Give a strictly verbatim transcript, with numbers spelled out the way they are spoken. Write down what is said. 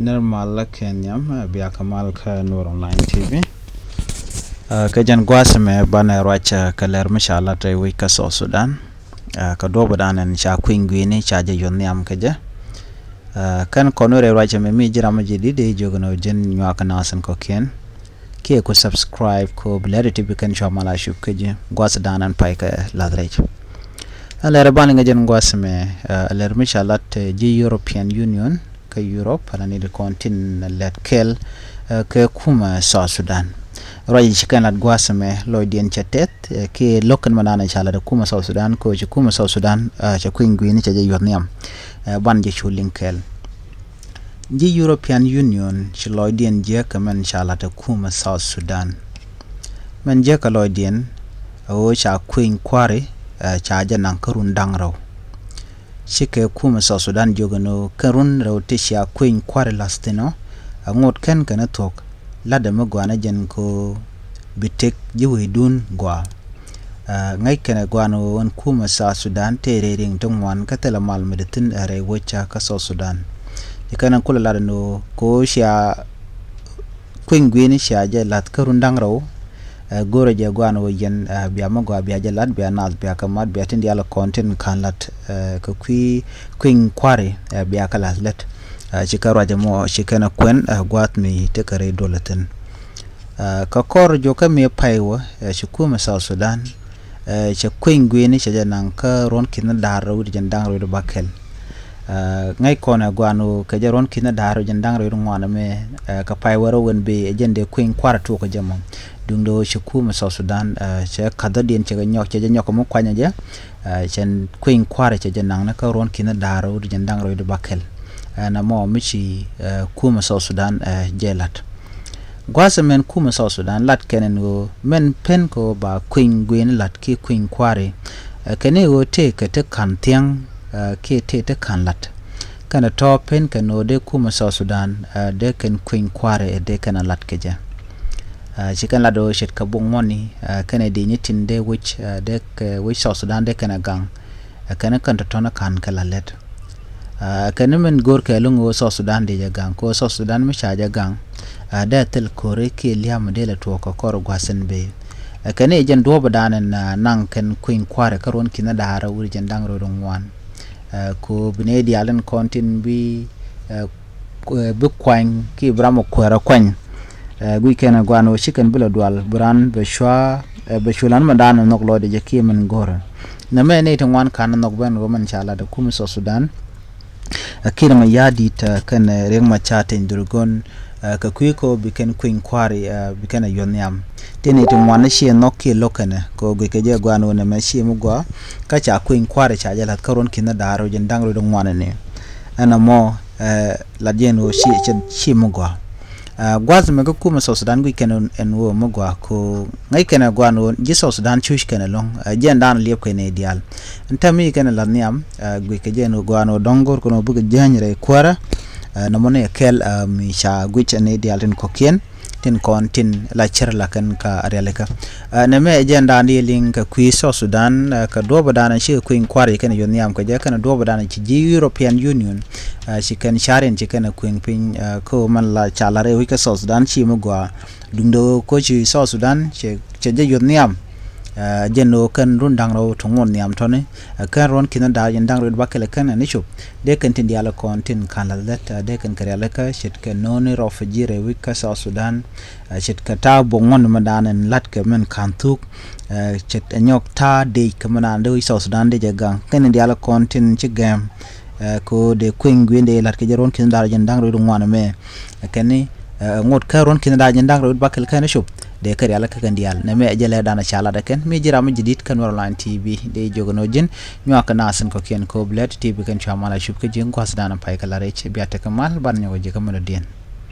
Nir mal la kɛ nhiam, eh, bia kɛ mal kä Nuer Online T V. Eh, kä jɛn gua̱a̱th mɛ banɛ ruac, eh, kɛ lɛr mi ca lat rɛy wec kä South Sudan. Eh, kä duɔ̱ɔ̱p dan ɛn ca kui̱ny gui̱ni ca jɛ yuɔth nhiam kä jɛ. Eh, kɛn kɔn wä rɛy ruac mɛ mi ji̱ ram mi ji̱ di̱t i̱ jiök ni wä ji̱n nyuak kɛ nath in kɔ̱kiɛn. Kiɛ ku subscribe kɛ ɣöö bi lɛr i̱ ti bi kɛn cua mal a cup kä ji̱ gua̱a̱th dan ɛn pay kɛ lath rɛc. Ɛ lɛr ɛ ban ŋäc jɛn gua̱a̱th mɛ, eh, ɛ lɛr mi ca lat, eh, ji̱ European Union kä Europe, ala ni di kɔn tin lɛt kɛl, eh, kɛ kumɛ South Sudan. Ruac ci kɛn lat gua̱a̱th mɛ lɔcdiɛn cɛ tɛth, eh, kiɛ lo̱k kɛn mɛ dan ca lat ɛ kumɛ South Sudan, kɛ ɣöö ci kumɛ South Sudan, eh, cɛ kui̱ny gui̱ni cɛ jɛ yuɔth nhiam. Eh, ban jɛ cu liŋ kɛl. Ji̱ European Union ci lɔcdiɛn jiäk kɛ mɛn ca lat ɛ kumɛ South Sudan. Mɛn jiäk kɛ lɔcdiɛn, ɛ ɣöö ca kui̱ny kua̱ri, eh, ca jɛ naŋ kä run da̱ŋ rɛw. Cikɛ kumɛ South Sudan jiök ɛn ɣöö kɛn run rɛw ti cia kui̱ny kua̱ri la̱th thi̱n ɔ, ɛ ŋot kɛn kɛn ɛ thuɔ̱k, latdɛ mi gɔaa ni jɛn kɛ ɣöö bi tëk ji̱ wecdun gɔaa. Ah, ŋäc kɛn ɛ gɔaa ɛn ɣöö ɛn kumɛ South Sudan tëë rɛy ri̱ŋ ti ŋuan kä thilɛ mal mi di thi̱n ɛ rɛy wec kä South Sudan. Ci kɛn ɛ kulɛ lat ɛn ɣöö kɛ ɣöö cia kui̱ny gui̱ni cia jɛ la̱th kä run da̱ŋ rɛw, eh, go̱rɛ jɛ gɔaa ɛn ɣöö yɛn, eh, bia mi gɔaa bia jɛ la̱t, bia naath bia kɛ mat, bia tin diaal kɔn tin ka̱n la̱t, eh, kɛ kui̱ kui̱ny kua̱ri, eh, bia kɛ la̱th lät. Eh, ci kɛ ruac ɛmɔ ci kɛn ɛ kuɛn, eh, gua̱a̱th mi tekɛ rɛy duɔl ɛ thi̱n. Ah, kä kɔr jiɔkä mi pay wä, eh, ci kumɛ South Sudan, eh, cɛ kui̱ny gui̱ni cɛ jɛ naŋ kä ruɔ̱n ki̱n da̱r rɛw wi̱cdɛ jiɛn da̱ŋ rɛw wi̱cdɛ bäkɛl. Ah, ŋäc kɔn ɛ gɔaa ɛn ɣöö kɛ jɛ ruɔ̱n ki̱n da̱r rɛw wi̱cdɛ jiɛn da̱ŋ rɛw wi̱cdɛ ŋuan ɛmɛ, eh, kɛ pay wä rɛw wän bëë ɛ jɛn dee kui̱ny kua̱r tuɔɔk kä jɛ mɔ. Duundɛ ɣöö ci kumɛ South Sudan, eh, cɛ ka̱thädiɛn cɛ kɛ nyɔk, cɛ jɛ nyɔk kɛ mi kuanyɛ jɛ, eh, cɛn kui̱ny kua̱r cɛ jɛ naŋ ni kä ruɔ̱n ki̱n da̱r rɛw wi̱cdɛ jiɛn da̱ŋ rɛw wi̱cdɛ bäkɛl. Eh, ɛn ɛmɔ mi ci, eh, kumɛ South Sudan, eh, jɛ la̱t. Gua̱a̱th ɛmɛn kumɛ South Sudan lat kɛn ɛn ɣöö mɛn pen kɛ ɣöö ba kui̱ny gui̱ni la̱t kiɛ kui̱ny kua̱ri. Eh, kɛn i̱ ɣöö tëëkɛ ti ka̱n thiäŋ, eh, kiɛ tëë ti ka̱n la̱t. Kɛn ɛ tɔ̱ pen kɛn ɣöö dee kumɛ South Sudan, eh, dee kɛn kui̱ny kua̱ri, eh, dee kɛn ɛ la̱t kɛ jɛ. Eh, ci kɛn lat ɣöö ce̱tkɛ buk ŋuɔ̱tni, eh, kɛn ɛ di̱i̱ni tin dee wec, eh, dee kɛ wec South Sudan dee kɛn ɛ gaŋ. Eh, kɛn kɛn tɔ̱tɔ̱n ka̱n kɛ la lɛt. Ah, kɛn mɛn go̱o̱r kɛ lo̱ŋ ɣöö South Sudan dee jɛ gaŋ, kɛ ɣöö South Sudan mi ca jɛ gaŋ, ah, dee thil ko̱ri kiɛ lia̱a̱m dee lɛ tuɔɔk kɛ kɔr gua̱a̱th in bëë. Eh, kɛn i̱ jɛn duɔ̱ɔ̱p dan ɛn, ah, naŋ kɛn kui̱ny kua̱ri kä ruɔ̱n ki̱n da̱a̱r wi̱cdɛ jiɛn da̱ŋ rɛw wi̱cdɛ ŋuan. Eh, kɛ ɣöö bi nɛy diaal in kɔn tin bi, eh, ku-, eh, bi kuany kiɛ bi ram ɔ kuäärä kuany. Eh, guic kɛn ɛ gɔaa ɛn ɣöö ci kɛn bi lɛ dual bi raan bɛ cua, eh, bɛ cu lan mɛ daan ɛ nhɔk lɔcdɛ jɛ kiɛ mɛn go̱rɛ. Nɛmɛ nɛy ti ŋuan ka̱n ɛ nhɔk ben ɣöö mɛn ca lat ɛ kumɛ South Sudan. Eh, Kiir Mayardit, eh, kɛnɛ Riek Machar Teny Dhurgon, eh, kɛ kui̱ kɛ ɣöö bi kɛn kui̱ny kua̱ri, eh, bi kɛn ɛ yuɔth nhiam. Ti nɛy ti ŋuan ni ciɛ nhɔk kiɛ lo̱k kɛnɛ kɛ ɣöö guic kɛ jɛ ɛ gɔaa ɛn ɣöö nɛmɛ ciɛ mi gɔaa. Kä ca kui̱ny kua̱ri ca jɛ la̱th kä ruɔ̱n ki̱n da̱a̱r wi̱cdɛ jiɛn da̱ŋ rɛw wi̱cdɛ ŋuan ɛnɛ. Ɛn ɛmɔ, eh, lat jɛ ɛn ɣöö ci, ci, ci mi gɔaa. Ah, gua̱a̱th mɛ kä kumɛ South Sudan guic kɛn ɛn, ɛn ɣöö mi gɔaa kɛ ɣöö ŋäc kɛn ɛ gɔaa ɛn ɣöö ji̱ South Sudan cuc kɛn ɛlɔ̱ŋ, eh, jɛn da̱a̱n liɛp kɛn ɛ diaal. Ɛn täämɛ mi ci kɛn ɛ la̱th nhiam, eh, guic kɛ jɛ ɛn ɣöö gɔaa ɛn ɣöö dɔ̱ŋ go̱r kɛn ɣöö bikɛ jäny rɛy kuäärä, eh, nɔmɔ ni ɛ kɛl, eh, mi ca guic ɛn ɛ diaal tin kɔ̱kiɛn. Tin kɔn tin la cir la kɛn ka rialikä. Ah, nɛmɛ ɛ jɛn da̱a̱n di liŋ kɛ kui̱ South Sudan, ah, kɛ duɔ̱ɔ̱p da̱a̱n cikɛ kui̱ny kua̱ri kɛn yuɔth nhiam kɛ jɛ kɛn duɔ̱ɔ̱p da̱a̱n ci ji̱ European Union, ah, ci kɛn ca̱r in ci kɛn kui̱ny piny, ah, kä mɛn la ca la rɛy wec kä South Sudan ci mi gɔaa. Duundɛ ɣöö kä ci South Sudan cɛ, cɛ jɛ yuɔth nhiam. Ah, jɛn ɣöö kɛn run da̱ŋ rɛw ti ŋuɔ̱t nhiam tɔ̱ni, ah, kɛn ruɔ̱n ki̱n da̱a̱r jiɛn da̱ŋ rɛw wi̱cdɛ bäkɛl kɛn ni cop. Dee kɛn tin diaal kɔn tin ka̱n la̱th lät, ah, dee kɛn kɛ rialikä ce̱tkɛ no̱o̱ni rɔw fi ji̱ rɛy wec kä South Sudan. Ah, ce̱tkɛ ta̱a̱ bok ŋuɔ̱n mɛ da̱a̱n ɛn la̱t kɛ mɛn ka̱n thuk. Ah, ce̱t ɛ nyɔk ta̱a̱ dec kɛ mɛ da̱a̱n dee wec South Sudan dee jɛ gaŋ. Kɛn diaal kɔn tin ci gɛm, ah, kɛ ɣöö dee kui̱ny gui̱n dee la̱t kɛ jɛ ruɔ̱n ki̱n da̱a̱r jiɛn da̱ŋ rɛw wi̱cdɛ ŋuan ɛmɛ. Ah, kɛn ni, ah, ŋot kä ruɔ̱n ki̱n da̱a̱r jiɛn da̱ŋ rɛw wi̱cdɛ bäkɛl kɛn cop. Dee kɛ rialikä kɛn diaal. Nɛmɛ ɛ jɛ lɛ da̱a̱n ca lat ɛ kɛn. Mi ji̱ ram mi ji̱ di̱t kä Nuer Online T V dee jiök ɛn ɣöö ji̱n nyuak kɛ nath in kɔ̱kiɛn kɛ ɣöö bi lɛr ti ti bi kɛn cua mal a cup kä ji̱ gua̱a̱th da̱a̱n pay kɛ la rɛc. Bia tekɛ mal ban nyɔk ɛ ji̱ kä mɛn dɔ̱diɛn.